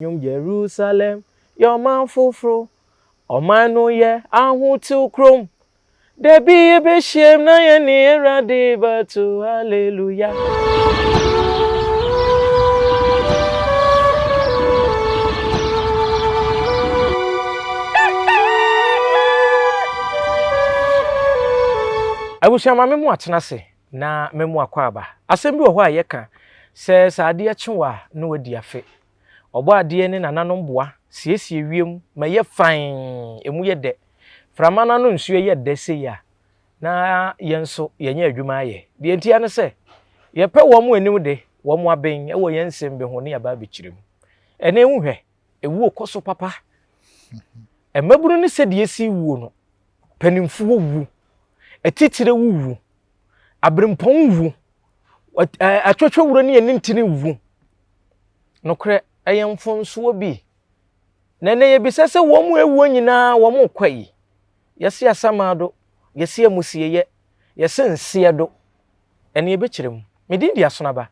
Nnwom Jerusalem yɛ ɔman foforo, ɔman no yɛ ahotew kurom. Da bi yɛbɛhyiam na yɛne Awurade bɛto hallelujah. Abusua ma me mo atena ase na me mo akɔ aba. Asɛm bi wɔ hɔ a yɛka sɛ sɛ adeɛ kye wo a na wadi afe. Ɔbɔadeɛ ne nananom boa siesie wiem ma ɛyɛ fann, emu yɛ dɛ. Mframa no ano nsuo yɛ dɛ sei a, na yɛn nso yɛnyɛ adwuma ayɛ. Deɛ ntia ne sɛ, yɛpɛ wɔn anim de, wɔn aben wɔ yɛn nsɛm bi ho ne yɛaba abɛkyerɛ mu. Ɛnɛ wohwɛ, ewuo kɔ so papa. Mmabunu ne sɛdeɛ ɛsi wuo no, mpanimfoɔ wu, atitire wuwu, aberempɔn wu, atwotwowuro ne anintini wu. Nokorɛ, ɛyɛ mfomsoɔ bi. Na ɛnɛ yɛbisa sɛ wɔn mu awuo nyinaa wɔn rekɔ yi, yɛse asamado, yɛse amusieyɛ, yɛse nseɛdo. Ɛne yɛbɛkyerɛ mu. Me din de Asonaba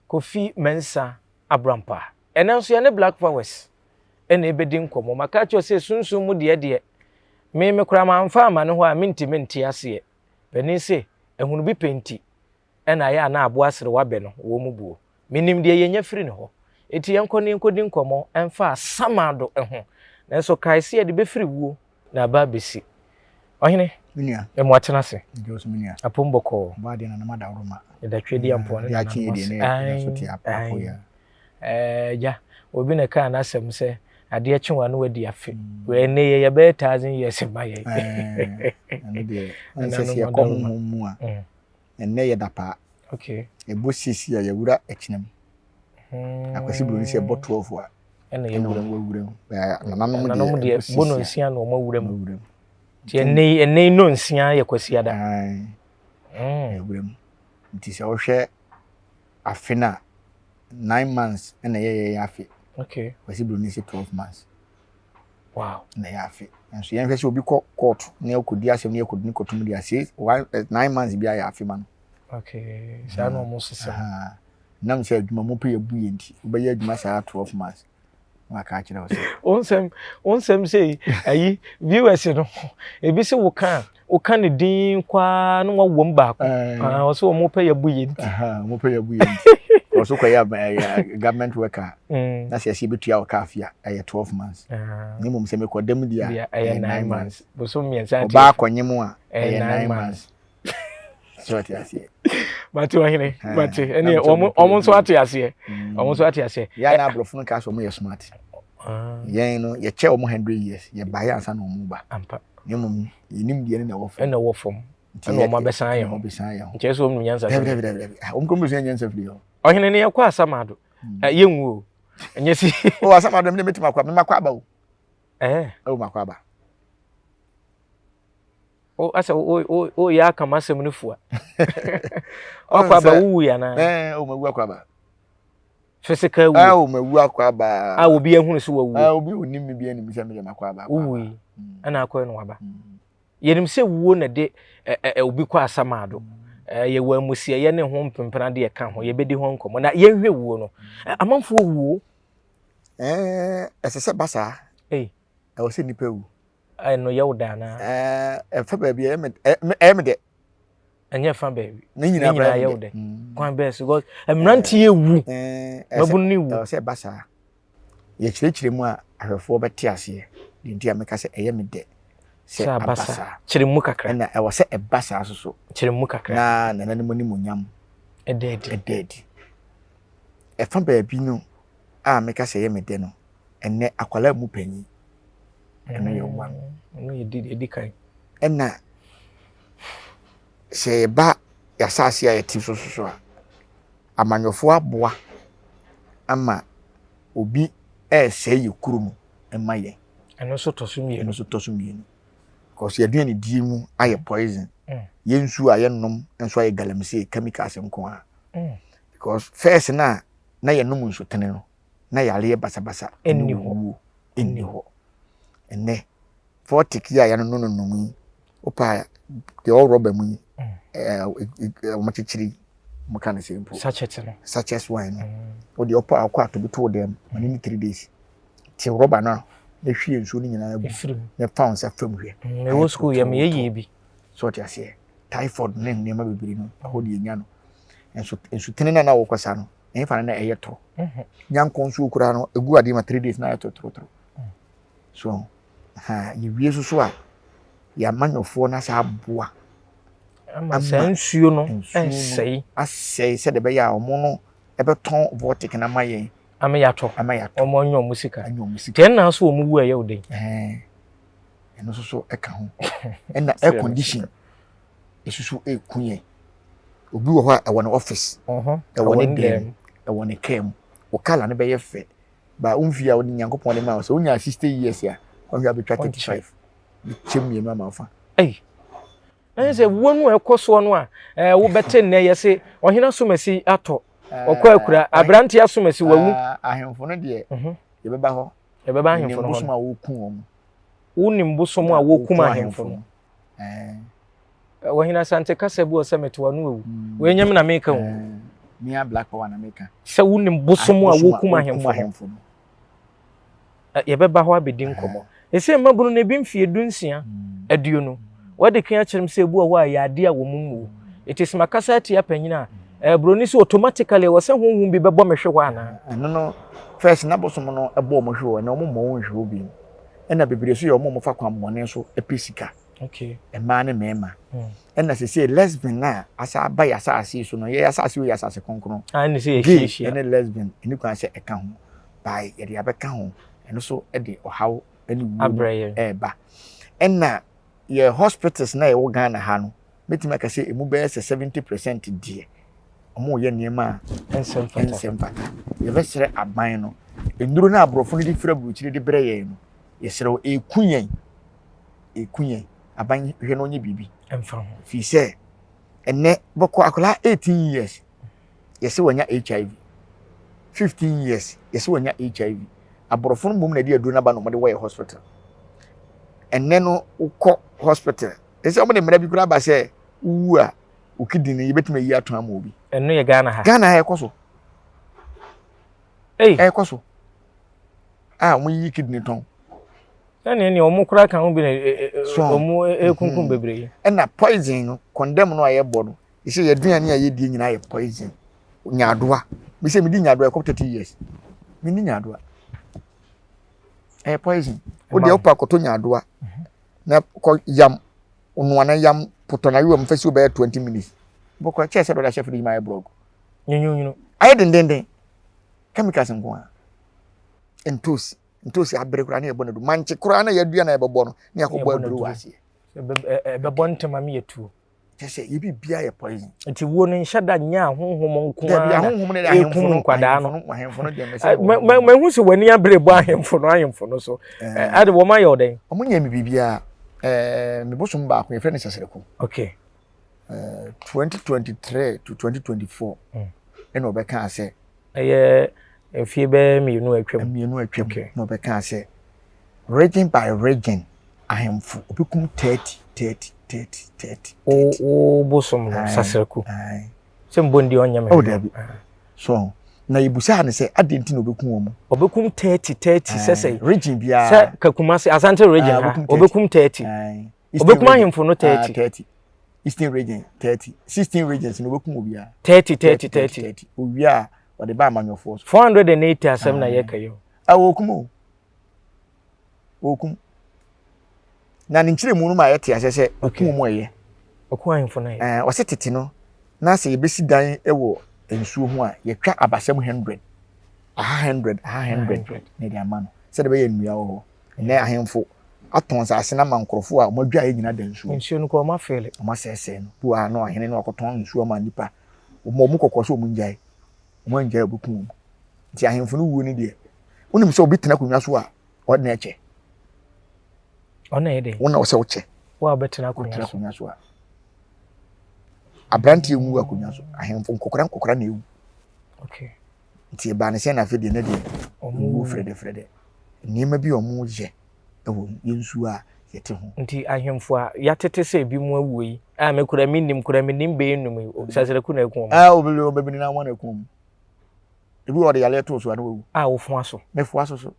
Kofi Mensah Abrampah. Ɛnɛ nso yɛne Black Powers ɛna ɛbɛdi nkɔmmɔ. Maka akyerɛ sɛ sunsum mu deɛ deɛ, me me koraa mamfa amma ne hɔ a mentumi nte aseɛ. Panin se, ahunu bi pɛ nti ɛna ayɛ a na aboa aserewa bɛ no wɔ mu buo. Menim deɛ yɛnya firi ne hɔ. Enti yɛnkɔ na yɛnkɔdi nkɔmmɔ mfa asamando ho. Nanso kae sɛ yɛde bɛfiri wuo na aba abɛsi. Ɔhene, mema woatena ase. Apom bɔkɔɔ. Yɛda Tweaduampɔn ne nananom ase. Ae, ae. Agya, obi na ɛkaa n'asɛm sɛ adeɛ kye wo a na wadi afe. Ɛnnɛ yi yɛbɛyɛ thousand years ma yɛn. Ɛno deɛ, ɛnsɛ sɛ yɛkɔ honhom mu a. Ɛnnɛ yɛ dapaa. Okay. Ɛbɔ sisi a yɛwura akyina mu. Akwasi Buroni sɛ ɛbɔ 12 a. Ɛna yɛwura mu. Wɔawura mu. Nananom deɛ nananom deɛ bɔ no nsia na wɔn awura mu. Nti ɛnnɛ yi ɛnnɛ yi no nsia yɛ Kwasi ada. Yɛwura mu. Nti sɛ wohwɛ afe no a 9 months ɛna ɛyɛ yɛn afe. Okay. Kwasi Buroni sɛ 12 months. Wow. Na ɛyɛ afe. Nso yɛnhwɛ sɛ obi kɔ court na ɔkɔdi asɛm na yɛkɔdi ne kɔtum deɛ six one 9 months bi ayɛ afe ma no. Okay. Saa na ɔmo sesa. Nam sɛ adwuma mu pɛ yɛ bu yɛ nti wobɛyɛ adwuma saa 12 months na waka akyerɛ wo sɛ. Wo nsɛm sɛ ayi viewers no ebi sɛ woka woka ne din kwaa na wawɔ mu baako. Ɔsɛ wɔn pɛ yɛ bu yɛ nti. Wɔn pɛ yɛ bu yɛ nti. Ɔso kɔyɛ government worker na sɛ yɛsɛ yɛbɛtua wo ka afe a ɛyɛ 12 months. Na mmom sɛ mekɔ dam deɛ a ɛyɛ 9 months. Bosom 3. Ɔbaa kɔnye mu a ɛyɛ 9 months. Sɛ ɔte aseɛ. Mate ɔhene, mate. Ɛne wɔn nso ate aseɛ. Wɔn nso ate aseɛ. Yɛn na aborɔfo no ka sɛ wɔn yɛ smart. Yɛn no yɛkyɛ wɔn 100 years yɛbaeɛ ansa na wɔn ba. Ampa. Na mmom yɛnim deɛ no na ɛwɔ fam. Ɛna ɛwɔ fam. Ɛna wɔn abɛsan ayɛ ho. Abɛsan ayɛ ho. Nkyɛn sɛ wɔn nu nyansa. Dabi dabi dabi dabi. Wɔn kɔn bɛsua nyansa firi hɔ. Ɔhene ne yɛkɔ asamado. Yɛnwu o. Ɛnyɛ si. O asamado mi de mi ti ma kɔ mi ma kɔ aba o. Ɛɛ. O ma kɔ aba. O asɛ o o o yɛ aka ma asɛm no fua. Wakɔ aba wuwu ya na. Ɛɛ o ma wu akɔ aba. Physical wu. Ɛɛ o ma wu akɔ aba. A obi ehunu so wawu. Ɛɛ obi onim mi bi anim sɛ mi de ma kɔ aba. Wuwu yi. Ɛna akɔ ɛna waba. Yɛnim sɛ wuo na de ɛ obi kɔ asamado. Yɛwɔ amusieyɛ ne ho mpempena de ɛka ho yɛbɛdi ho nkɔmmɔ na yɛnhwɛ wuo no. Amanfoɔ wuo. Ɛɛ ɛsɛ sɛ ba saa. Ɛwɔ sɛ nipa wu. Ɛno yɛ wo da anaa? Ɛɛ ɛfa baabi ɛyɛ me dɛ. Ɛnyɛ fa baabi. Ne nyinaa yɛ wo dɛ. Kwan bɛɛ so because mmeranteɛ wu. Mabunu ne wu. Ɛwɔ sɛ ɛba saa. Yɛkyerɛkyerɛ mu a ahwɛfoɔ bɛte aseɛ. Deɛ nti a meka sɛ ɛyɛ me dɛ. Sɛ aba saa. Kyerɛ mu kakra. Ɛna ɛwɔ sɛ ɛba saa so so. Kyerɛ mu kakra. Na nananom animuonyam. Ɛda adi. Ɛda adi. Ɛfa baabi no a meka sɛ ɛyɛ me dɛ no, ɛnɛ akwadaa mu panyin. Ɛno yɛ one. Ɛno yɛ di edi kan. Ɛna sɛ yɛba yɛasase a yɛte so so a, amanyɔfoɔ aboa ama obi ɛresɛe yɛ kurom ma yɛn. Ɛno nso tɔ so mmienu. Ɛno nso tɔ so mmienu. Because yɛaduane die mu ayɛ poison. Yɛn nsuo a yɛnom nso ayɛ galamsey chemicals nko ara. Because first na na yɛnom nsutene no, na yareɛ basabasa ɛnni hɔ. Owuo ɛnni hɔ. Ɛnɛ Voltic yi a yɛnonom nom yi, wopa deɛ ɔwɔ rɔba mu yi, ɛɛ wɔn akyekyere yi, wɔn ka ne sɛ mpo. Sachet no. Sachet wine no. Wode ɔpɔ akɔ ato bi to wo dɛm, ma ne ni 3 days. Te rɔba no na hwie nsuo no nyinaa gu na fa wo nsa fam hwɛ. Mewɔ sukuu yɛ meyɛ yie bi. So ɔte aseɛ typhoid ne nneɛma bebree no ɛhɔ de yɛnya no. Nso nsutene no a na wɔkɔsa no ɛhefa no na ɛyɛ toro. Mhm. Nyankɔ nsuo koraa no ɛgu adeɛ ma 3 days na ayɛ torotoro. Mm. So ha yɛwie so so a yɛamanyɔfoɔ no asa aboa ama saa nsuo no ɛnsɛe asɛe sɛdeɛ ɛbɛyɛ a wɔn no ɛbɛtɔn vortic no ama yɛn ama yɛatɔ ama yɛatɔ wɔn anya wɔn sika anya wɔn sika deɛ nna so wɔn wu ɛyɛ ɔden ɛɛ ɛno nso so ɛka ho ɛna air condition esusu eku yɛn obi wɔ hɔ a ɛwɔ ne office ɛwɔ ne dan ɛwɔ ne kaa mu wɔ kala no bɛyɛ fɛ ba nfi a wɔde nyankopɔn de ma wo sɛ wonya 60 years a wɔhwɛ abɛtwa 35 kyɛ mmienu ama fa. Ɛyi ɛne sɛ wuo no a ɛkɔ soɔ no a ɛɛ wobɛte nnɛ yɛ se ɔhene asomasi atɔ ɔkɔ akura aberante asomasi wawu. Ahemfo no deɛ mhm. yɛbɛba hɔ. Yɛbɛba ahemfo no hɔ. Bosom a wɔkum wɔn. Wonim bosom a wɔkum ahemfo no. Ɔhene Asante kasa bi wɔ sɛ mete wano awu. Mm. Wei nyɛ me na meka o. Mia Black Power na meka. Sɛ wonim bosom a wɔkum ahemfo no. Yɛbɛba hɔ abɛdi nkɔmmɔ. Ɛsɛ mmabunu no ebi mfeɛ 16, 20. Wɔde kan akyerɛ m sɛ ebi wɔ hɔ a ɛyɛ adeɛ a wɔn mmuo. Ɛti sɛ makasa atia panyin a, ɛɛ buroni sɛ automatically ɛwɔ sɛ honhom bi bɛbɔ me hwe hɔ anaa? Ɛno no, first na bosom no bɔ wɔn hwe hɔ, ɛnna wɔn mmɔ wɔn nhwe hɔ bio. Ɛnna bebree nso yɛ wɔn a wɔfa kwammɔne so pɛ sika. Okay. Mmaa ne mmarima. Ɛna sese lesbian a asa aba yɛ asase yi so no, yɛ asase wei yɛ asase kronkron. Ah, ɛne sɛ yɛhyiahyia. Gay ɛne lesbian, ɛni kwan sɛ ɛka ho. By yɛde abɛka ho, ɛno so ɛde ɔhaw ɛne wuo no ɛɛba. Ɛna yɛ hospitals na yɛwɔ Ghana ha no, mɛtumi aka sɛ emu bɛyɛ sɛ 70% deɛ, wɔn yɛ nneɛma a ɛnsɛ mfata. Yɛbɛsrɛ aban no, nnuro no a aborɔfo no de firi aburokyire de brɛ yɛn no, yɛsrɛ wo, ɛku yɛn. Ɛku yɛn. Aban hwɛ na ɔnyɛ biribi. Ɛmfa ho. Firi sɛ, ɛnɛ bɔkɔ akwadaa 18 years, yɛsɛ wanya HIV. 15 years, yɛsɛ wanya HIV. Aborɔfo no mmom na ɛde aduro no aba na wɔde wɔ yɛ hospital. Ɛnɛ no, wokɔ hospital, ɛsɛ wɔde mmara bi koraa aba sɛ wowu a, wo kidney no yɛbɛtumi ayi atɔn ama obi. Ɛno yɛ Ghana ha. Ghana ha ɛkɔ so. Ei. Ɛkɔ so. A wɔyiyi kidney tɔn. Ɛne ne wɔn koraa ka ho bi na wɔn ekunkum bebree. Ɛna poison no condemn no a yɛbɔ no ɛsɛ yɛ aduane a yɛdie nyinaa yɛ poison. Nyaadoa. Mesɛ medi nyaadoa ɛkɔ 30 years. Menni nyaadoa. Ɛyɛ poison. Wo deɛ wopɛ akɔtɔ nyaadoa na kɔ yam noa na yam potɔ na ayewa mu fa si wobɛyɛ 20 minutes. Bɔkɔ kyɛ sɛ dɔde ahyɛ fridge ma ayɛ brɔg. Nwunwunu. Ayɛ dendenden. Chemicals nko ara. Ntoosi. Ntoosi abere koraa na yɛbɔ no aduro. Mankye koraa na yɛadua na yɛbɛbɔ no na yɛakɔbɔ aduro wɔ aseɛ. Ɛbɛbɔ ntɛm ama yɛtuo. Kyɛ sɛ yɛ biribiara yɛ poison. Nti wuo no nhyɛ da nyɛ ahonhom nko ara na ɛkum nkwadaa no. Ahemfo no deɛ mɛsɛ. Mahu sɛ w'ani abere bɔ ahemfo no ahemfo no so. Ade wɔn ayɛ ɔdɛn? Wɔn nyɛ me biribiara. Ɛɛ me bosom baako yɛfrɛ no Sɛsɛrɛko. Okay. 2023 to 2024 ɛna ɔbɛkaa sɛ. Ɛyɛ mfie bɛyɛ mmienu atwam. Mmienu atwam na ɔbɛkaa sɛ region by region ahemfo obekum 30 30 30 30. Wo wo bosom no Sasraku. Sɛ mbɔ ndi ɔnyɛ me. Oh dabi. So na yɛbusaa no sɛ adɛn nti na ɔbɛkum wɔn. Ɔbɛkum 30 30 sɛ sɛ. Region biara. Sɛ Kakumase Asante region ha ɔbɛkum 30. Ɔbɛkum ahemfo no 30. 30. Eastern region 30. 16 regions na ɔbɛkum obiara. 30 30 30. 30. Owie a ɔde ba amanyɔfoɔ so. 480 asɛm na yɛka yi o. A wɔkum o. Wɔkum. Na ne nkyerɛmu no ma yɛte aseɛ sɛ ɔkum wɔn ɛyɛ. Ɔkum ahemfo no ɛyɛ. Ɛɛ ɔsɛ tete no na sɛ yɛbɛsi dan wɔ nsuo ho a yɛtwa abasɛm 100 aha 100 aha 100 na yɛde ama no sɛdeɛ ɛbɛyɛ nnua wɔ hɔ. Ɛnɛ ahemfo atɔn nsase no ama nkurɔfoɔ a wɔn adwaeɛ nyina da nsuo. Nsuo no koraa wɔn afeele. Wɔn asɛesɛe no. Bi wɔ ha na ɔhene no akɔtɔn nsuo ama nnipa. Wɔn wɔn kɔkɔ sɛ wɔn ngyae. Wɔn angyae wɔbɛku wɔn. Nti ahemfo no wuo no deɛ, wonim sɛ obi tena akonnwa so a ɔna ɛkyɛ. Ɔna yɛ dɛ. Wɔn na ɔsɛ ɔkyɛ. Wo a wobɛtena akonnwa so. Akonnwa so a. Aberanteɛ nwu akonnwa so. Ahemfo nkɔkora nkɔkora na ewu. Okay. Nti ɛbaa ne sɛ na afei deɛ ne deɛ ɔmo frɛdɛfrɛdɛ. Nneɛma bi a ɔmo yɛ ɛwɔ yɛn nsuo a yɛte ho. Nti ahemfo a yɛatete sɛ ebi mu awuo yi a me kura me nim kura me nim bɛyɛ num yi sasraku na eku wɔn. Ah obi wɔn bɛbi na wɔn na eku wɔn. Ebi wɔ ɔde yaleɛ too so a na wawu. A wofoa so. Mefoa so so.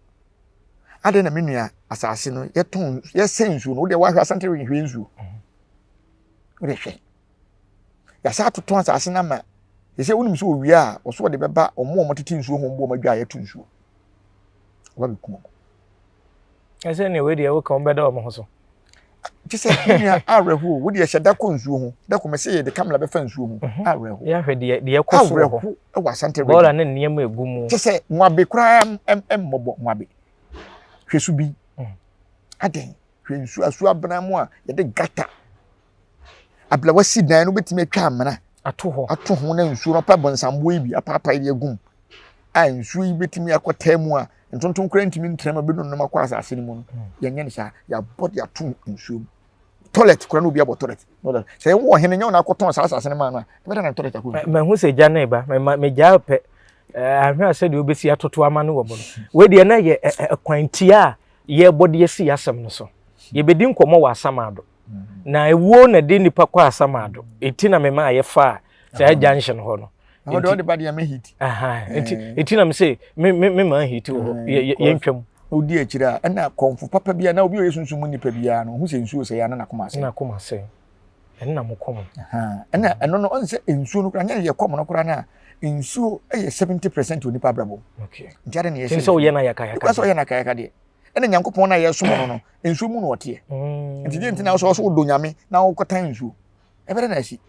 Adɛn na me nua asase no yɛtɔn yɛsɛ nsuo no wodeɛ woahwɛ Asante hwɛ nsuo. Wode hwɛ. Yɛasa atotɔn asase no ama sɛ wonim sɛ owia a wɔso wɔde bɛba wɔn a wɔtete nsuo ho boɔ adwa a yɛto nsuo. Wɔba bɛku wɔn. Ɛsɛ nea wei deɛ woka wɔn bɛda wɔn ho so. Kyɛ sɛ me nua awerɛhoɔ wo deɛ hyɛ da kɔ nsuo ho da kɔ mɛsɛ yɛde kamera bɛfa nsuo ho mhm. awerɛho. Yɛahwɛ deɛ deɛ ɛkɔ so wɔ hɔ. Awerɛho wɔ Asante region. Bɔɔla ne nneɛma egu mu. Kyɛ sɛ nwabe koraa mmɔbɔ nwabe. Hwɛ so bi. Mm. Adɛn hwɛ nsuo asuo abena mu a yɛde gata abla wasi dan no wobɛtumi atwa amena ato hɔ ato ho na nsuo no apɛ bɔnsamboɔ yi bi apaapae de agum a nsuo yi bɛtumi akɔtaa mu a ntontom koraa ntumi ntra mu bɛnonnom akɔ asase no mu no hmm. yɛnyɛ no saa yɛabɔ de ato nsuo mu toilet koraa na obi abɔ toilet sɛ ɛwɔ ɔhene nyɛ wɔn akɔtɔn saa asase no maa no a ɛbɛda na toilet akɔ nsuo. mahu sɛ gya no ba megyaa pɛ ahwɛ a sɛdeɛ wobɛsi atoto ama no wɔ mu no wei deɛ na yɛ kwan tia a yɛrebɔ de asi asɛm no so yɛbɛdi nkɔmmɔ wɔ asamado na ewuo na ɛde nipa kɔ asamado eti na mema a yɛfaa saa junction hɔ no nti ɔde ba deɛ mɛ hit nti eti na me se me me me maa hit wɔ hɔ yɛ yɛ ntwam odi akyire a ɛna kɔnfo papa bi a na obi a ɔyɛ sunsun mu nipa biara no ohun sɛ nsuo sɛ yɛ ana n'akoma asɛ n'akoma asɛ ɛno na mo kɔm ɛna ɛno no ɔn sɛ nsuo no koraa nyɛ yɛ kɔm no koraa na nsuo yɛ 70% wɔ nipa abrabɔ nti ade na yɛ sɛ ɔyɛ na yakayaka sɛ ɔyɛ na yakayaka deɛ ɛna nyankopɔn no a yɛsom no no nsuo mu na ɔteɛ mm. nti deɛ nti na wosɛ ɔsɛ wodɔ nyame na wokɔtan nsuo ɛbɛdɛ na asi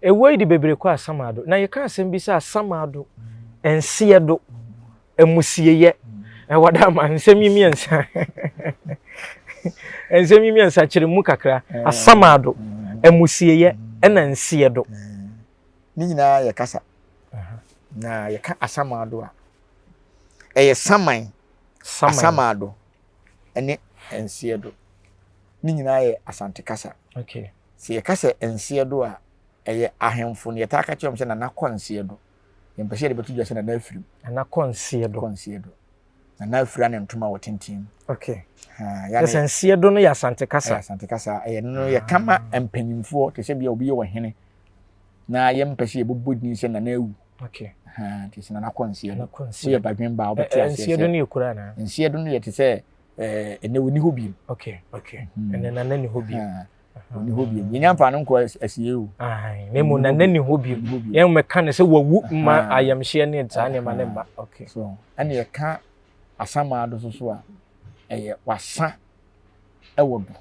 ɛwɔ yi de bebree kɔ asamado na yɛka asɛm bi sɛ asamado nseɛ do amusieyɛ ɛwɔ dɛ ama nsɛm yi mmiɛnsa nsɛm yi mmiɛnsa kyerɛ mu kakra asamado amusieyɛ ɛna nseɛ do ne nyinaa yɛ kasa na yɛka asamado a ɛyɛ saman Asamado ne Nseɛdo. Ne nyinaa yɛ Asante kasa. Okay. Sɛ yɛka sɛ Nseɛdo a, ɛyɛ ahemfo no yɛtaa ka kyerɛ wɔn sɛ Nana kɔ Nseɛdo. Yɛmpɛ sɛ yɛde bɛto dwa sɛ Nana afirim. Nana kɔ Nseɛdo. Kɔ Nseɛdo. Nana afira ne ntoma wɔ tenten mu. Okay. Ha, sɛ Nseɛdo no yɛ Asante kasa. Ɛyɛ Asante kasa. Ɛyɛ no yɛka ma mpanyimfoɔ te sɛ bia obi yɛ ɔhene na yɛmpɛ sɛ yɛbɛbɔ din sɛ Nana awu. Okay. Nti sɛ nana kɔ nseɛ no woyɛ badwen ba wobɛte aseɛ nseɛ do no yɛ kura anaa nseɛ do no yɛ te sɛ ɛnɛ wɔni hɔ biem okay okay hmm. ɛnɛ nana ni hɔ biem wɔni hɔ biem yɛnya mfa no nkɔ asie o na mmom nana ni hɔ biem yɛn mɛka no sɛ wawu ma ayamhyeɛ ne saa nneɛma ne mma okay so ɛne yɛka asamaa do so so a ɛyɛ wasa ɛwɔ do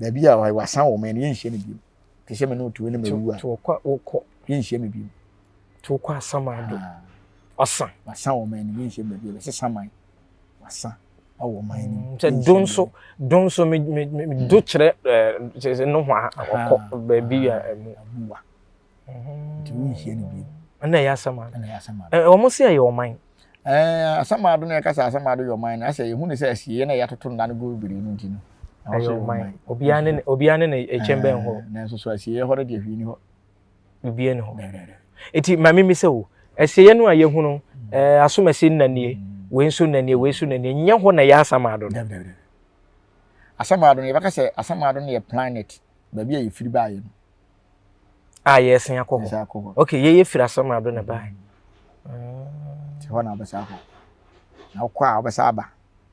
baabi a wasa wɔ mɛ no yɛnhyia no biem te sɛ me ne wote ne mawu a nti wokɔ wokɔ yɛnhyia me bio nti wokɔ asama do ah. ɔsa wasa wɔ man no yɛnhyia me bio bɛsɛ saman wasa wɔ man no mm, sɛ do nso do nso me me me do kyerɛ ɛɛ sɛ no ho a ɔkɔ baabi a ɛmu abuwa nti wonhyia no bio ɛna ɛyɛ asama ɛna ɛyɛ asama ɛɛ wɔn se ɛyɛ ɔman Ɛɛ Asamado no yɛka sɛ Asamado yɛ ɔman no asɛ yɛhu ne sɛ asieɛ na yɛatoto nna no gu bebree no nti no. Ɛyɛ ɔman. Obiara ne obiara ne ne ɛkyɛn bɛn hɔ. Nanso so asieɛ hɔ no deɛ hwee ni hɔ. Biribiara ni hɔ. Eti maame mi sɛ o asieɛ no a yɛhu no ɛɛ asomasi nna nie mm. wei nso nna nie wei nso nna nie nyɛ hɔ na ɛyɛ Asamado no. Asamado no yɛbɛka sɛ Asamado no yɛ planet baabi a yɛfiri baeɛ no. a yɛresan akɔ hɔ ok yɛyɛ firi asɛm ado na bae nti hɔ na wobɛsa akɔ na wokɔ a wobɛsa aba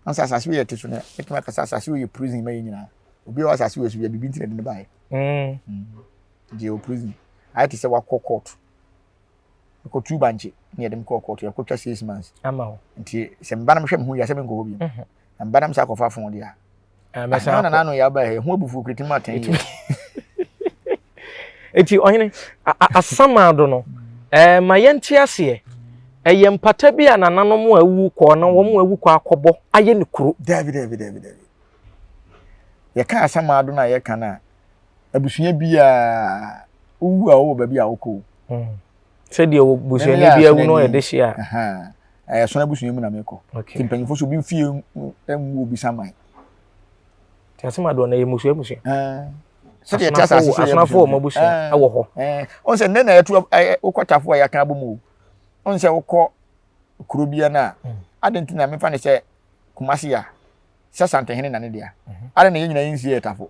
na sɛ asase wei yɛte so no ɛtumi aka sɛ asase wei yɛ prison ma yɛ nyinaa obi a wɔ asase wei so yɛ biribi nti na de no baeɛ mm. mm. nti yɛwɔ prison ayɛ te sɛ wakɔ court mekɔtu bankye ne yɛde me kɔɔ court yɛkɔtwa 6 months ama wo nti sɛ meba na mehwɛ me ho yie a sɛ menkɔ hɔ bio mhm. na meba na mesɛ akɔfa fon deɛ a ah, mɛsan akɔ nana yɛ aba yɛ ho abufuo kiri tumi atɛn yie eti ɔhene asamado no ɛɛ ma yɛnte aseɛ ɛyɛ mpata bi a nananom a awu kɔ na wɔn a awu kɔ akɔbɔ ayɛ ne kuro. Dabi dabi dabi dabi yɛka asamado no a yɛka no a abusua biara wowu a wowɔ baabi a wokɔ o. Hmm. Sɛdeɛ busuani bi awu no ɔyɛ de hyia. Ɛyɛ sɔn abusua mu na mekɔ. Nti mpanyinfoɔ so obi mfie nwu obi saman. Nti asɛm adoɔ no ɛyɛ musua musua. Sɛdeɛ ɛte asase so yɛ asonafoɔ wɔn abusua ɛwɔ hɔ. Ɔn sɛ nnɛ na yɛto wokɔ tafo a yɛaka abɔ mu o. Ɔn sɛ wokɔ kuro bi no a hmm. adi nti na mefa ne sɛ Kumasi a sɛ Santehene na ne dea. Mhm. Adi na yɛn nyinaa yɛnsie yɛ tafo.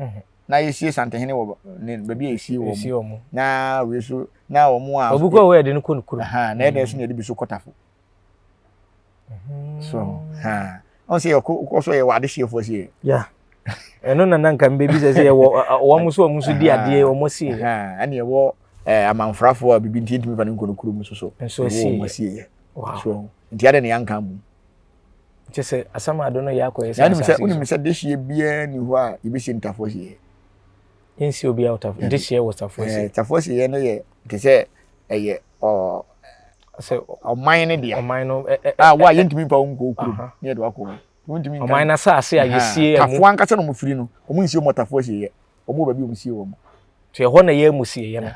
Mhm. Na yɛsie Santehene wɔ ne baabi a yɛsie wɔn mu. Na wei so na wɔn a. Obi kɔ wɔ yɛde no kɔ ne kuro. Na yɛde nso na yɛde bi so kɔ tafo. So ha ɔn sɛ yɛkɔ kɔ so yɛwɔ adehyeɛfoɔ sie. Yeah. Ɛno na na nka mbɛbi sɛ sɛ yɛwɔ wɔn nso wɔn nso di adeɛ wɔn sie. Ɛna yɛwɔ ɛɛ amanfrafoɔ a bibi nti ntumi fa ne nkɔ no kurom nso so. Nso sie. Wɔn sie yɛ. So nti adɛ na yɛnka mu. Kyɛ sɛ asamado no yɛ akɔyɛ sɛ asase so. Wonim sɛ dehyeɛ biara ni hɔ a yɛbɛsie ntafoɔ sie. Yɛnsie obiara wɔ tafoɔ dehyeɛ wɔ tafoɔ sie. Tafoɔ sie no yɛ te sɛ ɛyɛ ɔ sɛ ɔman no dea. Ɔman no a wo a yɛntumi mfa wo nkɔ kurom ne yɛde wakɔ hɔ. Wontumi nka. Ɔman no asase a yɛsie ɛmu. Tafoɔ ankasa na wɔn firi no wɔn nsie wɔn tafoɔ sie yɛ wɔn wɔ baabi a wɔn sie wɔn. Nti ɛhɔ na yɛ amu sie yɛ no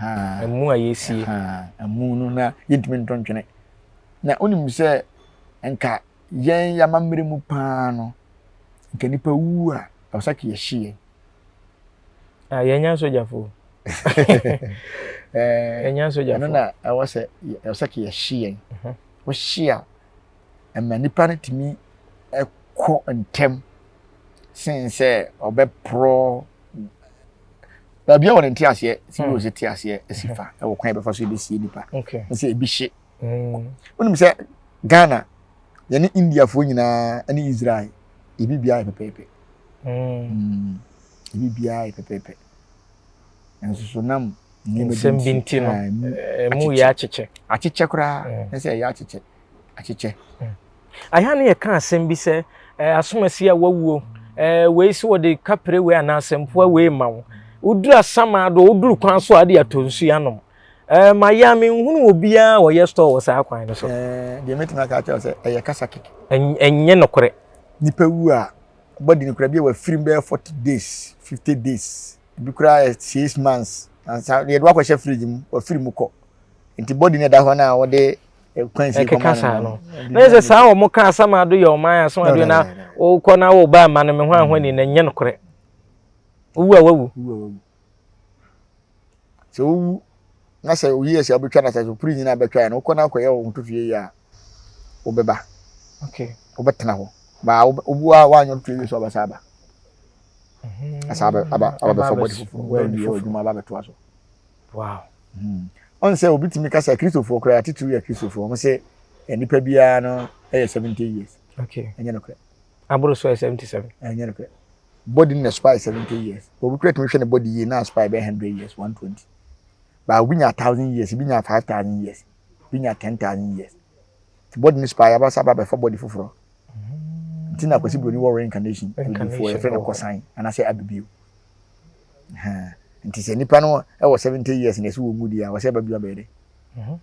ɛmu a yɛsie. Ɛmu no na yɛntumi nto ntwene na wonim sɛ nka yɛn yamammerɛ mu paa no nka nipa wu a ɛwɔ sɛ ka yɛhye yɛn. Ah, yɛnya sogyafo. Yɛnya sogyafo. Ɛno na ɛwɔ sɛ ɛwɔ sɛ ka yɛhye yɛn. Mhm. Wohye a ɛma nipa no tumi kɔ ntɛm sen sɛ ɔbɛporɔ baabi a wɔn nte aseɛ si bi wɔ sɛ te aseɛ si fa ɛwɔ kwan yɛbɛfa so yɛbɛsie nipa sɛ ebi hye wonim sɛ Ghana yɛne Indiafoɔ nyinaa ne Israel ebi biara yɛ pɛpɛɛpɛ ebi biara yɛ pɛpɛɛpɛ nso so nam nneɛma bi nti no ɛmu yɛ akyekyɛ akyekyɛ koraa ne sɛ ɛyɛ akyekyɛ akyekyɛ. Ayɛ ne yɛka asɛm bi sɛ asomasi a wawuo wei sɛ wɔde kapere wei anaa asɛmpoa wei ma wo woduru asamaa do woduru kwan so a de atɔ nsuo anom ma yɛ a menhunu obiara wɔyɛ store wɔ saa kwan no so. Deɛ mɛtumi aka akyerɛ sɛ ɛyɛ kasa kɛkɛ. Ɛnyɛ nokorɛ. Nipa wu a bɔdi no kora bi a wafirim bɛyɛ 40 days 50 days ebi koraa yɛ 6 months ansa yɛde wakɔhyɛ fridge mu wafiri mu kɔ nti bɔdi no ɛda hɔ no a wɔde ɛkeka saa no na yɛ sɛ saa wɔn ka asamado yɛ ɔman asamado na wokɔ na wo ba ama no me ho ahoa ni na nyɛ nokorɛ wowu a wawu sɛ wowu na sɛ oyi yɛ sɛ wobɛtwa na sɛ piri nyinaa bɛtwa yɛ no wokɔ na akɔyɛ wo ho toto yie a wobɛba okay wobɛtena hɔ baa wobu a woanyɛ toto yie so wobɛsa aba mhm. asa aba aba bɛfa bɔde foforɔ woanwie w'adwuma aba bɛtoa so Wow. Hmm. Ɔn sɛ obi tumi kasa Kristofoɔ koraa titiriw yɛ Kristofoɔ wɔn sɛ nipa biara no yɛ 70 years. Okay. Ɛnyɛ nokorɛ. Aboro so yɛ 77. Ɛnyɛ nokorɛ. Body no na expire 70 years. Obi koraa tumi hwɛ ne body yie na expire bɛyɛ 100 years, 120. Ba obi nya 1000 years, ebi nya 5000 years, ebi nya 10,000 years. Ti body no expire aba sɛ aba abɛfa body foforɔ. Nti na Kwasi Broni wɔ reincarnation. Reincarnation. Yɛfrɛ no kɔsan anaasɛ abibio. Nti sɛ nipa no wɔ 70 years na ɛsɛ wɔ mu deɛ a wɔsɛ ɛba bio abɛyɛ dɛ. Mhm.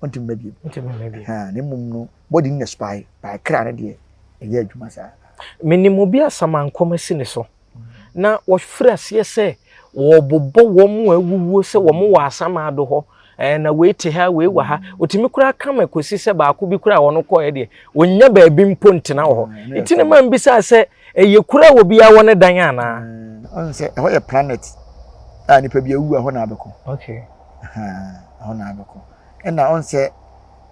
Ɔntumi mma bio. Ɔntumi mma bio. Na mmom no body no na spy by kra no deɛ ɛyɛ adwuma saa. Menim obi a samankɔm asi ne so na wɔfiri aseɛ sɛ wɔbobɔ wɔn a awuwuo sɛ wɔn wɔ asamado hɔ ɛɛ na wei te ha wei wɔ ha otumi koraa kama kɔsi sɛ baako bi koraa wɔn kɔɛ deɛ wɔnya baabi mpo ntena wɔ hɔ nti ne ma mbisa sɛ Ɛyɛ kuro a obiara wɔ ne dan anaa? Ɔn sɛ ɛhɔ yɛ planet a nipa bi awu a ɛhɔ na abɛkɔ. Okay. Ɛhɔ na abɛkɔ. Ɛna ɔn sɛ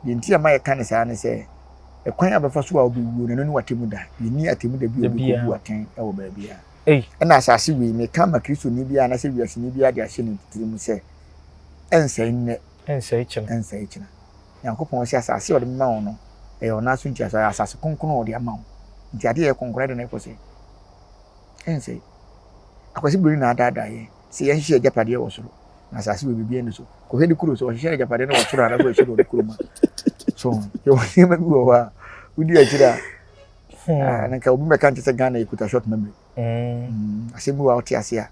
deɛ nti a ma yɛka ne saa ne sɛ ɛkwan a bɛfa so a wobɛwuo no ɛno ne w'atemmu da. Yɛnni atemmu da bi a obi kɔbu atɛn wɔ baabi a. Ɛna asase wei meka ma Kristoni biara anaasɛ wiaseni biara de ahyɛ ne tirim sɛ ɛnsɛe nnɛ. Ɛnsɛe kyena. Ɛnsɛe kyena. Nyankopɔn se asase a ɔde mema wo no, ɛyɛ ɔno so ntiaso, ɛyɛ asase kronkron a ɔde ama wo. Nti adeɛ a ɛyɛ kronkron, ɛde na ɛkɔ sɛ? Ɛnsɛe. Akwasi Broni na adaadaa yɛn sɛ yɛnhyehyɛ agyapadeɛ wɔ soro, na asase wɔ biribiara nni so. Kɔhwɛ ne kuro sɛ ɔhyehyɛ agyapadeɛ no wɔ soro anaasɛ ɔhyehyɛ no wɔ ne kurom a. So, yɛwɔ nneɛma bi wɔ hɔ a, wodi akyire a, ah, na nka obi mmɛka nkyɛ sɛ Ghana yɛkuta short memory. Asɛm bi wɔ a wote ase a,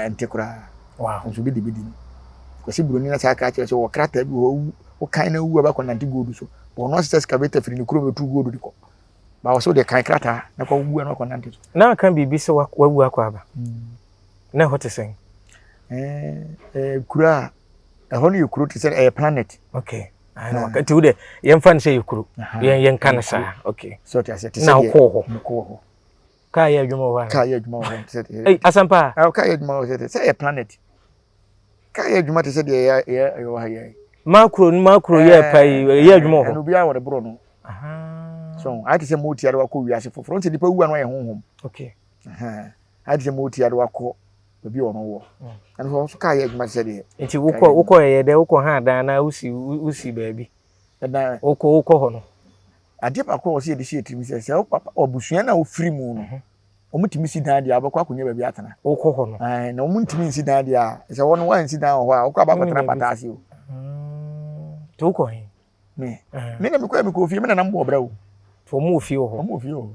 ɛnte koraa. Wow. Nso bi de bi di no. Kwasi Buroni na saa ka kyerɛ sɛ wɔ krataa bi hɔ wu wokan na wu abakɔ nante gold so. Wɔn no asesa excavator firi ne kurom bɛtu gold de kɔ. Ba wɔ sɛ wode kan krataa na kɔ wu na wakɔ nante so. Na aka biribi sɛ wawu akɔ aba. Na ɛhɔ te sɛn? Ɛɛ kuro a ɛhɔ no yɛ kuro te sɛ ɛyɛ planet. Okay. Nti wo de yɛmfa no sɛ yɛ kuro. Yɛn yɛnka no saa. Okay. So te ase te sɛ Na wokɔɔ hɔ. Mekɔɔ hɔ. Kaa yɛ adwuma wɔ hɔ. Kaa yɛ adwuma wɔ hɔ te sɛ deɛ. Ei asɛmpa. Ah, kaa yɛ adwuma wɔ hɔ sɛ yɛ planet. Kaa yɛ adwuma te sɛ deɛ yɛ yɛ yɛ wɔ ha yɛ. Makro no makro yɛ pa yi yɛ adwuma wɔ hɔ. Ɛna obiara wɔ ne borɔ no. So ayɛ te sɛ moti ade wakɔ wiase foforɔ. Nti nipa wu ano ayɛ honhom. Okay. Ayɛ te sɛ moti ade wakɔ baabi a ɔno wɔ. Ɛno nso kaa yɛ adwuma te sɛ deɛ. Nti wokɔ wokɔ yɛ dɛ wokɔ ha dan na wosi wosi baabi. Ɛdan. Wokɔ wokɔ hɔ no. Adeɛ baako a wɔsɛ yɛde hyɛ yɛ tirim sɛ sɛ wo papa abusua no a wofiri mu no mhm. wɔn si dan deɛ a wobɛkɔ akɔnya baabi atena. Wokɔ hɔ no. Ɛɛ na wɔn ntumi nsi dan deɛ a sɛ wɔn wɔansi dan wɔ hɔ a wokɔ aba akɔtena pata ase o. Nti wokɔ he? Me me na mekɔ yɛ mekɔ ofie me nana mbɔ ɔbra o. Wɔn wɔ fie wɔ hɔ. Wɔn wɔ fie wɔ hɔ.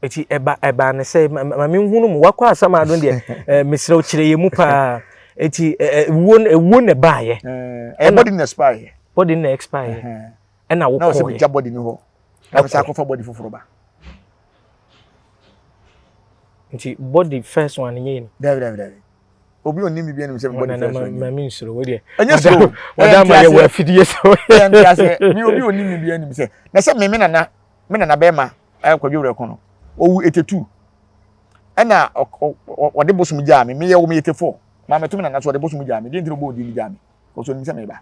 Eti ɛba ɛbaa ne sɛ ma me nhunu mu wakɔ asam ado deɛ ɛɛ mesrɛ wo kyerɛ yɛ mu paa eti ɛɛ ewuo ewuo na ɛbaayɛ. Ɛɛ body na expire yɛ. Body na expire yɛ. Ɛna wokɔ yɛ. Na ɔsɛ mi gya body ni hɔ. Na mi sɛ akɔfa body foforɔ ba. Nti body first one nyɛ ni. Dabi dabi dabi. Obi onim bibi anim sɛ body first one. Maame nsoro wo deɛ. Ɛnyɛ soro. Wɔda ama yɛ wɔ afidie so. Ɛyɛ nti aseɛ. Mi obi onim bibi anim sɛ na sɛ me me nana me nana bɛrima ɛyɛ kwadwo werɛ ko no owu 82 ɛna ɔde bosom gyaa me meyɛ wo me 84 maa mɛto me nana so ɔde bosom gyaa me deɛ nti na ɔbɔ odin no gyaa me kɔsɔ onim sɛ meba.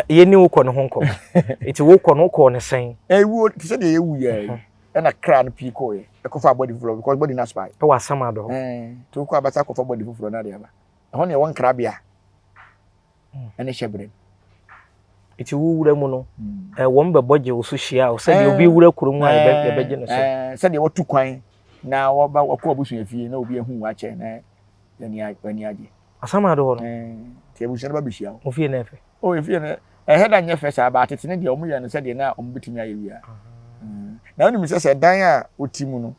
Yɛni wokɔ ne ho nkɔmɔ nti wokɔ no wokɔɔ ne sɛn. Ɛwuo te sɛ deɛ yɛwu yɛ yi ɛna kra no pii kɔɔyɛ ɛkɔfa body foforɔ because body no aspae. Ɛwɔ asamado hɔ. Ɛɛ nti wokɔ abasa akɔfa body foforɔ no ade aba ɛhɔ ne ɛwɔ nkrabea. ɛne hyɛbrɛ no. Nti wo wura mu no, wɔn bɛbɔ gye wo so hyia wo sɛdeɛ obi wura kuro mu a yɛbɛgye no so. Sɛdeɛ wɔtu kwan na wɔba wɔkɔ abusua fie na obi ahu wakyɛ na w'ani agye. Asamado hɔ no. Nti abusua no ba bɛhyia wo. Mo fie no ɛfɛ. O efie no ɛhɛ da nyɛ fɛ saa ba atete ne deɛ wɔn yɛ no sɛdeɛ na wɔn bɛtumi ayɛ wia. Na wonim sɛ sɛ dan a wote mu no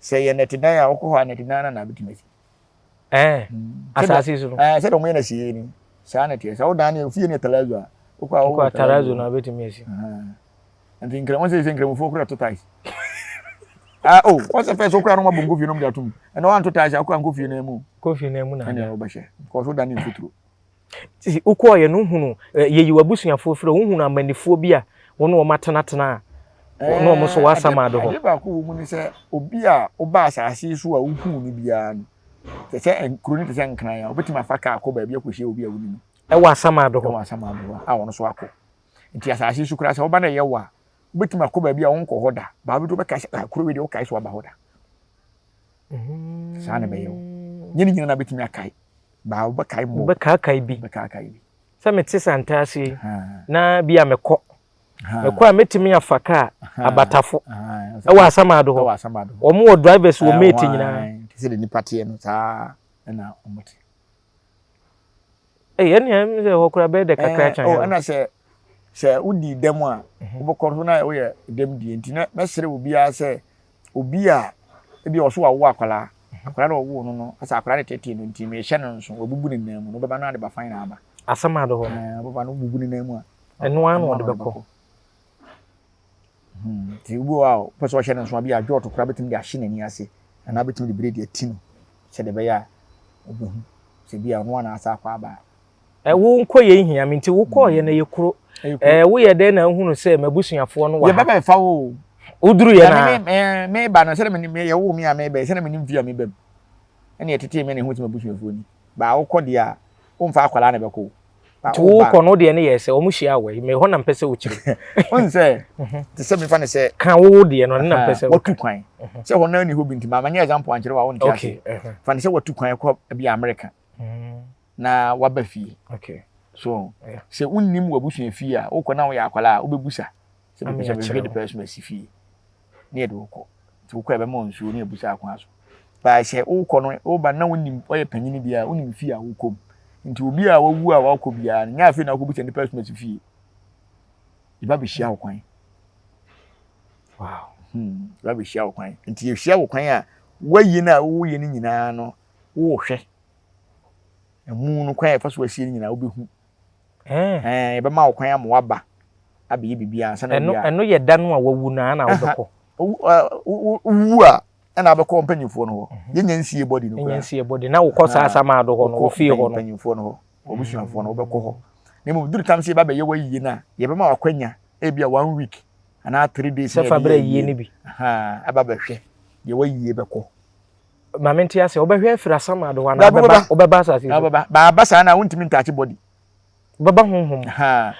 sɛ yɛ nɛtedan a wokɔ hɔ a nɛtedan no na abɛtumi asi. Ɛɛ asase so no. Ɛɛ sɛdeɛ wɔn yɛ no sie ni saa na teɛ sɛ wodan ne ofie ne talazo a wokɔ a wokɔ talazo na abɛtumi asi. Nti nkira wɔn sɛ sɛ nkramofoɔ kura to tais. Ah oh wɔn sɛ fɛn so kura no wɔn abɔ nkofie no wɔn de atum ɛna wɔn anto tais akɔ nkofie na emu. Kofie na emu na. Ɛna wɔbɛhyɛ kɔɔ so dan ne mfuturo. Nti wokɔɔeɛ no wohunu yɛyi w'abusuafoɔ firi hɔ wohunu amannifoɔ bi a wo ne wɔn atenatena a ne wɔn nso wɔ asamado hɔ. Adeɛ baako wɔ mu ne sɛ obi a woba asase yi so a wohuu no biara no te sɛ kuro no te sɛ nkran a wobɛtumi afa kaa akɔ baabi akɔhyia obi a wonim no. Ɛwɔ asamado hɔ. Ɛwɔ asamado hɔ a wɔn nso akɔ. Nti asase yi so koraa sɛ woba na ɛyɛ wo a wobɛtumi akɔ baabi a wonkɔ hɔ da baa bi wobɛkae sɛ ah kuro wei deɛ wokae sɛ waba hɔ da. Saa na ɛbɛyɛ wo. Nyɛ ne nyina na wobɛtumi akae. Baa wobɛkae mmɔ. Wobɛkaakae bi. Wobɛkaakae bi. Sɛ mete Santase yi, na bi a mekɔ. Mekɔ a mɛtumi afa kaa abatafo ɛwɔ Asamado hɔ. Ɛwɔ Asamado hɔ. Wɔn wɔ drivers wɔ mate nyinaa. Te sɛ deɛ nipa teɛ no saa ɛna wɔn te. Ɛyɛ nea ɛmu sɛ hɔ koraa bɛyɛ dɛ kakra kyɛn. Oh, ɛna sɛ sɛ wodi dɛm a wobɛkɔ so na woyɛ dɛm die nti na mɛsrɛ obiara sɛ obi a ebi ɔso wawo akwadaa akwadaa na ɔwoo no no asɛ akwadaa no tete no nti mehyɛ no nso wabubu ne nan mu no wobɛba no ade ba fan na aba. Asɛm ado hɔ. Ɛɛ wobɛba no bubu ne nan mu a. Ɛno ara na ɔde bɛkɔ. Hmm, nti obi wɔ hɔ a wopɛ sɛ ɔhyɛ no nso a bi a dwɔɔto koraa bɛtumi de ahye n'ani ase anaa bɛtumi de biredi ati no sɛdeɛ ɛbɛyɛ a ɔbɛhu sɛ bi a ɔno anaasɛ akɔ aba a. Wo nkɔ yɛ nhia me nti wokɔɔ yɛ no ɛyɛ kuro. Ɛɛ woyɛ dɛn na ahunu sɛ m'abusuafoɔ no wɔ ha? Yɛbɛbɛ fa wo. Woduru yɛ na. Me me ba no sɛdeɛ me yɛwoo me a meba yi sɛdeɛ menim fie a meba mu ɛna yɛtetee me na ɛhu sɛ m'abusuafoɔ ni. Baa wokɔ deɛ a womfa akwadaa na ɛbɛkɔ o. Nti wokɔ no deɛ no yɛ sɛ wɔn hyia wɔ yi mɛ hɔ na mpɛ sɛ wokyerɛ. Wohu sɛ te sɛ mefa no sɛ. Ka wo deɛ no na mpɛ sɛ. Watu kwan sɛ hɔ no ani hɔ bi nti maama nyɛ example ankyerɛ wa wonte ase. Fa no sɛ watu kwan kɔ bi America na waba fie. So sɛ wonnim w'abusua fie a wokɔ na woyɛ akwadaa a wobɛbusa sɛ mepɛ sɛ mehwɛ de pɛɛ so masi fie ne yɛde wokɔ. Nti wokɔ a ɛbɛma wo nsuo ne abusa akwan so. But sɛ wokɔ no woba na wonim woyɛ panyin deɛ a wonim fie a wokɔ mu. Nti obi a wawu a wakɔ biara no nyɛ afei na wokɔbusa nipa asumasi fie. Yɛba bɛhyia wo kwan. Wow. Hmm, yɛba bɛhyia wo kwan. Nti yɛhyia wo kwan a woayi no a woyɛ no nyinaa no wohwɛ. Ɛmu no kwan a yɛfa so asie no nyinaa wobɛhu. Ɛɛ yɛbɛma wo kwan ama waba abɛyɛ biribi ansa na ɛno ɛno yɛ da no a wawu no ana wobɛkɔ. Wowu a ɛna abɛkɔ mpanyinfoɔ no hɔ. Mhm. Yɛnya nsie bɔdi no koraa. Yɛnya nsie bɔdi na wokɔ saa asamaado hɔ no wɔ fie hɔ no. Mpanyinfoɔ no hɔ wɔbusuafoɔ no wobɛkɔ hɔ. Na mmom duru tam sɛ yɛba bɛyɛ wayie no a yɛbɛma wakwanya ebi a one week anaa 3 days. Sɛ fa brɛ yie no bi. Aba bɛhwɛ deɛ wayie bɛkɔ. Maame nte ase wobɛhwɛ afiri asamado hɔ anaa wobɛba wobɛba asase so. Wobɛba baaba saa na wontumi ntaakye body. Wobɛba honhom.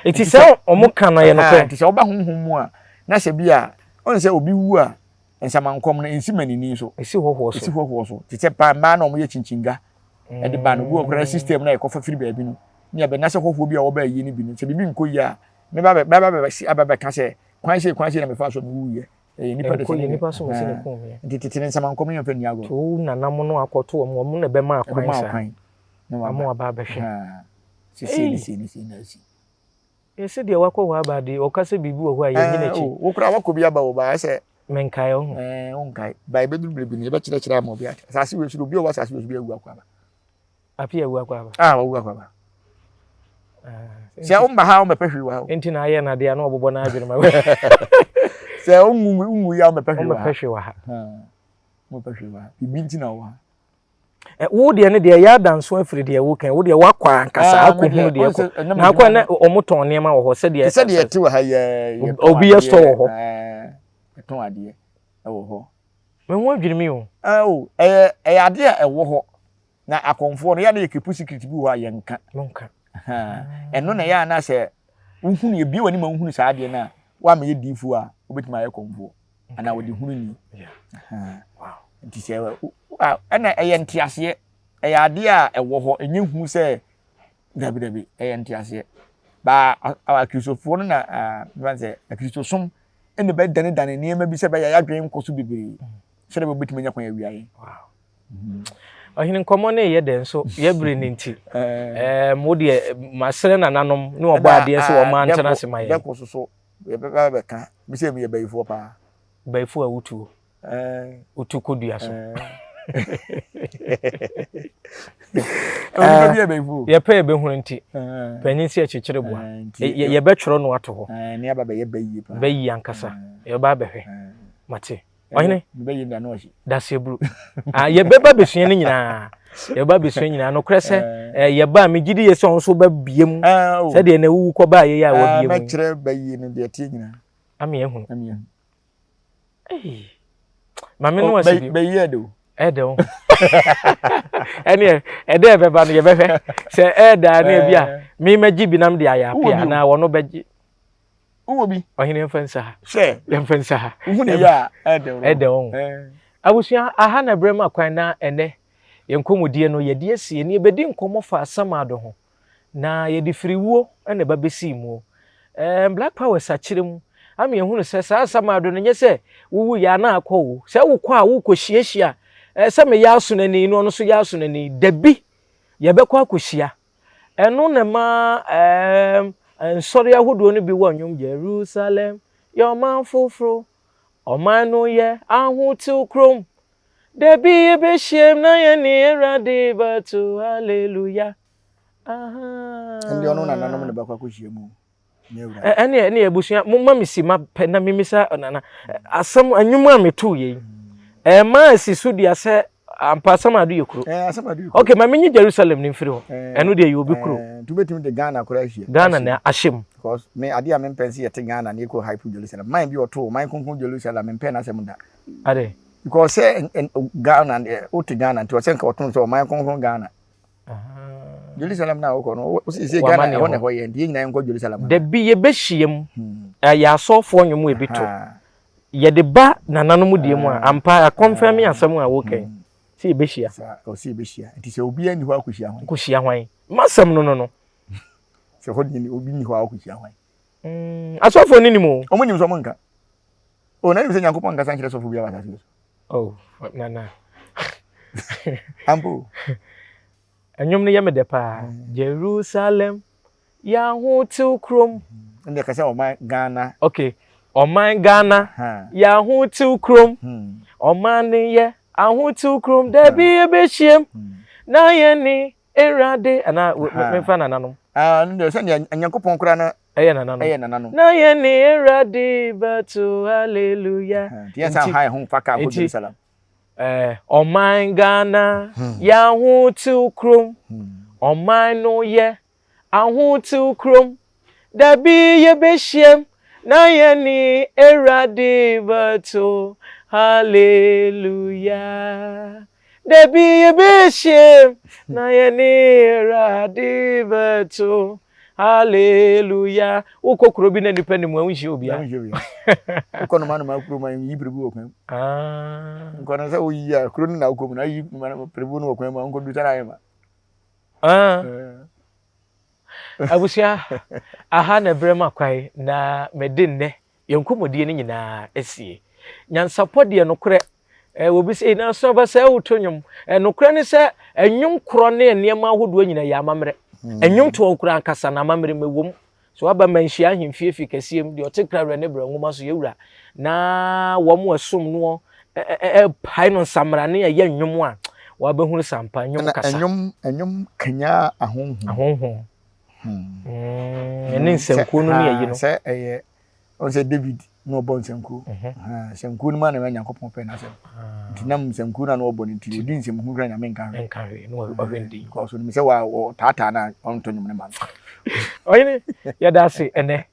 Eti sɛ wɔn ka no yɛ nokorɛ. Nti sɛ woba honhom mu a na sɛ bi a ɔn sɛ obi wu a nsamankɔm no nsi manini so. Esi hɔhoɔ so. Esi hɔhoɔ so. Te sɛ paa mmaa na wɔn yɛ kyinkyiga ɛde ba no obi wɔ koraa system na yɛkɔfa firi baabi no ne ɛbɛ na sɛ hɔhoɔ bi a wɔba ayie no bi no sɛ biribi nkɔ yie a. Meba bɛ bɛba bɛ si aba bɛka sɛ kwan sei kwan sei na mefaa so mewuiɛ. Ɛyɛ nipa de sɛ ne nipa so mesi ne kum yɛ. Nti tete ne nsɛm ankɔm yɛn fɛ ni agorɔ. To nanam no akɔto wɔn wɔn na ɛbɛma akwan saa. Ɛbɛma akwan. Ama waba abɛhwɛ. Sisi ne si ne si na si. Yɛsɛ deɛ wakɔ hɔ aba de ɔka sɛ biribi wɔ hɔ a yɛnyi n'akyi. Wo koraa wakɔ bi aba wɔ ba sɛ. Menkae ɔho. Ɛɛ wonkae. Ba ebeduru bere bi no yɛbɛkyerɛkyerɛ ama obi ate. Asase wei so obi a ɔwɔ asase wei so bi awu akɔ aba. Afi awu akɔ aba. Ah wawu akɔ aba. Sɛ womba ha wombɛpɛ hwee wɔ ha. Nti na ayɛ n'adeɛ a na ɔbobɔ n'adwene ma. Sɛ wonwu wonwu yi a wombɛpɛ hwee wɔ ha. Wombɛpɛ hwee wɔ ha. Wombɛpɛ hwee wɔ ha. Biribi nti na wɔ ha. Wo deɛ no deɛ ɛyɛ adanso afiri deɛ wo kan wo deɛ wakɔ ankasa ah, akɔhunu deɛ kɔ na akɔ na wɔn tɔn nneɛma wɔ hɔ sɛdeɛ sɛdeɛ ɛte wɔ ha yɛ obi yɛ store wɔ hɔ ɛtɔn adeɛ ɛwɔ hɔ me ho adwiri mi o ɛwɔ ɛyɛ ɛyɛ adeɛ a ɛwɔ hɔ na akɔnfoɔ no yɛ na yɛ keep secret bi wɔ hɔ a yɛnka nka ɛno na ɛyɛ ana sɛ wohunu ebie wɔ anim a wohunu saa adeɛ no a woamɛyɛ diifoɔ a wobɛtumi ayɛ kɔnfoɔ anaa wɔde hunu ni nti sɛ ɛna ɛyɛ nteaseɛ ɛyɛ adeɛ a ɛwɔ hɔ ɛnyɛ hu sɛ dabi dabi ɛyɛ nteaseɛ baa akristofoɔ no na ɛɛ sɛ akristosom ɛna bɛdanedane nneɛma bi sɛ bɛyɛ yɛadwene nkɔ so bebree sɛdeɛ wɔbɛtumi anya kwan awia yɛn. Ɔhene nkɔmmɔ no yɛ dɛ nso yɛbere no nti ɛɛ mo deɛ masrɛ nananom ne ɔbɔ adeɛ sɛ wɔn antena ase ma yɛn. Dɛko soso yɛbɛba bɛka me sɛ meyɛ bayifoɔ paa. Bayifoɔ a wotuo wotu kɔ dua so. Yɛpɛ yɛbɛhunu nti panyin si akyekyere boa yɛbɛtwerɛ no ato hɔ. Bɛyi ankasa yɛbɛba abɛhwɛ mate. Ɔhene daseɛ buru ah, yɛbɛba bɛsua no nyinaa yɛbɛba bɛsua nyinaa nokorɛ sɛ eh, yɛba a megye di yɛ sɛ ɔno nso bɛbie mu eh, oh. sɛdeɛ na ɛwuwu kɔbaa yɛyɛ a wabie mu mɛkyerɛ bɛyie no deɛ ɛteɛ nyinaa ame ahunu maame no ase bi bɛyi ɛdɛ o ɛdɛ o ɛneɛ ɛdɛ ɛbɛba no yɛbɛhwɛ sɛ ɛɛdaa ne ebi a memɛgye bi nam de ayɛ ape anaa wɔno bɛgye Wowɔ bi? Ɔhene yɛmfa nsi ha. Hwɛ. Yɛmfa nsi ha. Wohu ne yɛ a, ɛdɛ wo. Ɛdɛ wo. Abusua, aha na ɛbrɛ ma kwan na ɛnɛ yɛn nkɔmmɔdie no yɛde asie ne yɛbɛdi nkɔmmɔ fa Asamado ho. Na yɛde firi wuo na ɛba bɛsii muo. Ɛɛ Black Power sakyerɛ mu ama yɛhunu sɛ saa Asamado no nyɛ sɛ wowu yɛ a na akɔ o. Sɛ wokɔ a wokɔhyiahyia ɛɛ sɛ meyɛ asonani na ɔno nso yɛ asonani. Dabi, yɛbɛkɔ akɔhyia. Ɛno na ɛma ɛɛm nsɔre ahodoɔ no bi wɔ nnwom Jerusalem yɛ ɔman foforo, ɔman no yɛ ahotew kurom. Da bi yɛbɛhyiam na yɛne Awurade bɛto hallelujah. Aha. Ɛnde ɔno nananom na bɛkɔ akɔhyia mu. Ɛne ɛne abusua momma me sima pɛ na memisa nana asɛm anwom a meto yɛ yi ɛma asi so dua sɛ ampa asɛm ado yɛ kuro ok ma menye Jerusalem no mfiri hɔ ɛno deɛ yɛ obi kuro nti wobɛtumi de Ghana koraa ahyia Ghana na ahyɛ mu because me adeɛ a mempɛ sɛ yɛte Ghana na yɛkɔ hype Jerusalem man bi ɔto man kronkron Jerusalem mempɛ n'asɛm da ade because sɛ Ghana wote Ghana nti ɔsɛ nka ɔto sɛ ɔman kronkron Ghana Jerusalem na wokɔ no wosi sɛ Ghana ɛhɔ na ɛhɔ yɛ nti yɛn nyinaa yɛnkɔ Jerusalem. Dabi yɛbɛhyia mu hmm. ɛyɛ asɔfoɔ nnwom ebi to yɛde ba nananom deɛ mu a ampa akɔmfɛn mi asɛm a woka yi hmm. sɛ yɛbɛhyia. Ɔsɛ yɛbɛhyia nti sɛ obiara nni hɔ akɔhyia hwan. Kɔhyia hwan masɛm no no no. Sɛ hɔ deɛ obi nni hɔ a ɔkɔhyia hwan. Hmm, asɔfoɔ no nim o. Wɔn nim sɛ wɔn nka. O na nim sɛ Nyankopɔn nkasa nkyerɛ sɔfo biara wɔ asase so. Oh, nana. Ampo. Ɛnwom no yɛ me dɛ paa. Mm. Jerusalem, Yahotew kurom. Ɛnna ɛka sɛ ɔman Ghana. Okay, ɔman Ghana, Yahotew kurom. Hmm. Ɔman no yɛ ahotew kurom. Dabi hmm. yɛbɛhyiam hmm. na yɛne Awurade anaa memfa nananom. Ah, no deɛ sɛdeɛ Nyankopɔn koraa no ɛyɛ nananom. Ɛyɛ nananom. Na yɛne Awurade bɛto hallelujah. Nti yɛn san ha yɛn ho nfa kaa kɔ Jerusalem. Eh, ɔman Ghana hmm. yɛ ahotew kurom. Hmm. Ɔman no yɛ ahotew kurom. Dabi yɛbɛhyiam na yɛne Awurade bɛto hallelujah. Dabi yɛbɛhyiam na yɛne Awurade bɛto hallelujah. Wokɔ kuro bi na nipa nim a wonhyia obiara. Wokɔ noma noma kuro ma yi piribu wɔ kwan mu. Ah. Nkɔ no sɛ woyi a kuro no na wokɔ mu na yi piribu no wɔ kwan mu a nkɔdu sɛ na ayɛ ma. Ah. Abusua, aha na ɛberɛ ma kwan na mede nnɛ yɛn nkɔmmɔdie no nyinaa asie. Nyansapɔ deɛ nokorɛ, eh, obi sɛ, nanso aba sɛ woto nnwom. Eh, nokorɛ ne sɛ, nnwom korɔ ne nneɛma ahodoɔ nyinaa yɛ amammerɛ. Nnwom toɔ koraa ankasa na amammerɛ mu ɛwom. So waba manhyia ahemfie fi kɛseɛ mu, deɛ ɔte krawerɛ ne brɛ nwoma so yɛ wura, na wɔn a ɛsom noɔ ɛpae no nsamrane a ɛyɛ nnwom a, wabɛhunu sampa nnwom kasa. Nnwom, nnwom kanya ahonhom. Ahonhom. Ɛne nsankuo no ne ayi no. Sɛ ɛyɛ Ɔn sɛ David na ɔbɔ nsankuo. Mhm. Sankuo no mu a na Nyankopɔn pɛ n'asɛm. Ah. Nti nam nsankuo no a na ɔbɔ no nti ɔdi nsɛm hu kora Nyame nka hwee. Nka hwee na ɔhwɛ ne din. Because onim sɛ wa ɔtaataa no a ɔntɔ nnwom no ma no. Ɔhene yɛda ase ɛnɛ.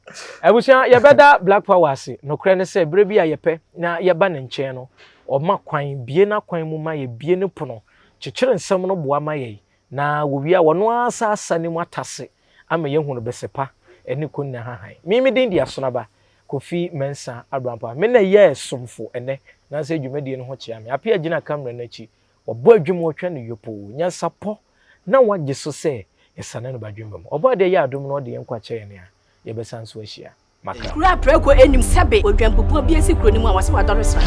Abusua yɛbɛda Black Power ase. Nokorɛ ne sɛ berɛ bi a yɛpɛ na yɛba ne nkyɛn no ɔma kwan bue n'akwan mu ma yɛ bue ne pono kyekyere nsɛm no boa ma yɛn Na wɔwie a, wɔno ara sa asa no mu atase ama yɛahunu bese pa ne konna hahan. Me me din de Asonaba Kofi Mensah Abrampah. Me na yɛɛ somfo ɛnnɛ, nansɛ dwumadie no ho kyea me. Appiah gyina camera no akyi, wɔbɔ adwuma ɔtwa no yopoo. Nyansapɔ na wagye so sɛ yɛsane no badwemba mu. Ɔbɔadeɛ yɛ adom na ɔde yɛn nkwa kyɛ yɛn a, yɛbɛsan nso ahyia. Maka. Kuro a prako nnim sɛbe odwanbubuo bi asi kuro no mu a wɔse wadɔre sra.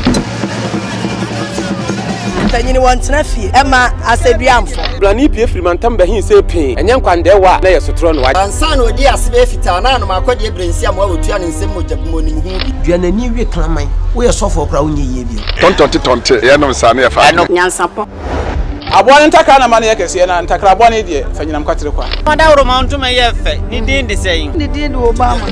Mpanyin wɔntena fie ɛma asɛduamfo. Blani pue firi mantam bɛhee see pee, ɛnyɛ nkwandɛɛwa a na ɛyɛ sotorɔ no. Ansa na ɔdii ase bɛyɛ fitaa na anom akɔdeɛ berɛ nsi amoa wɔtua ne nsam mogya bi mu ɔnim ho bi. Dua n'ani we kraman. Woyɛ sɔfoɔ koraa wonyɛ yie bio. Tɔntɔnte tɔnte yɛnom saa ne yɛfa adwene. Nyansapɔ. Aboa no ntakra na ma no yɛ kɛseɛ, na ntakra bɔne deɛ, fa nyinam kwatere kwa. Ɔdawuroma ntoma yɛ fɛ, ne din de sɛn? Ne din de Obama.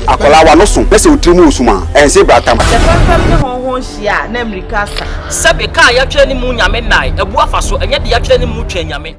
Akwadaa w'ano so na sɛ wo tiri mu wɔ sum a, ɛnse bratam. Sɛ fɛmfɛm ne hɔnhɔn hyia a, na mmirika asa. Sɛbe, ka a yɛatwerɛ ne mu Nyame nnae, abu afa so, ɛnyɛ deɛ yɛatwerɛ ne mu Twɛn Nyame.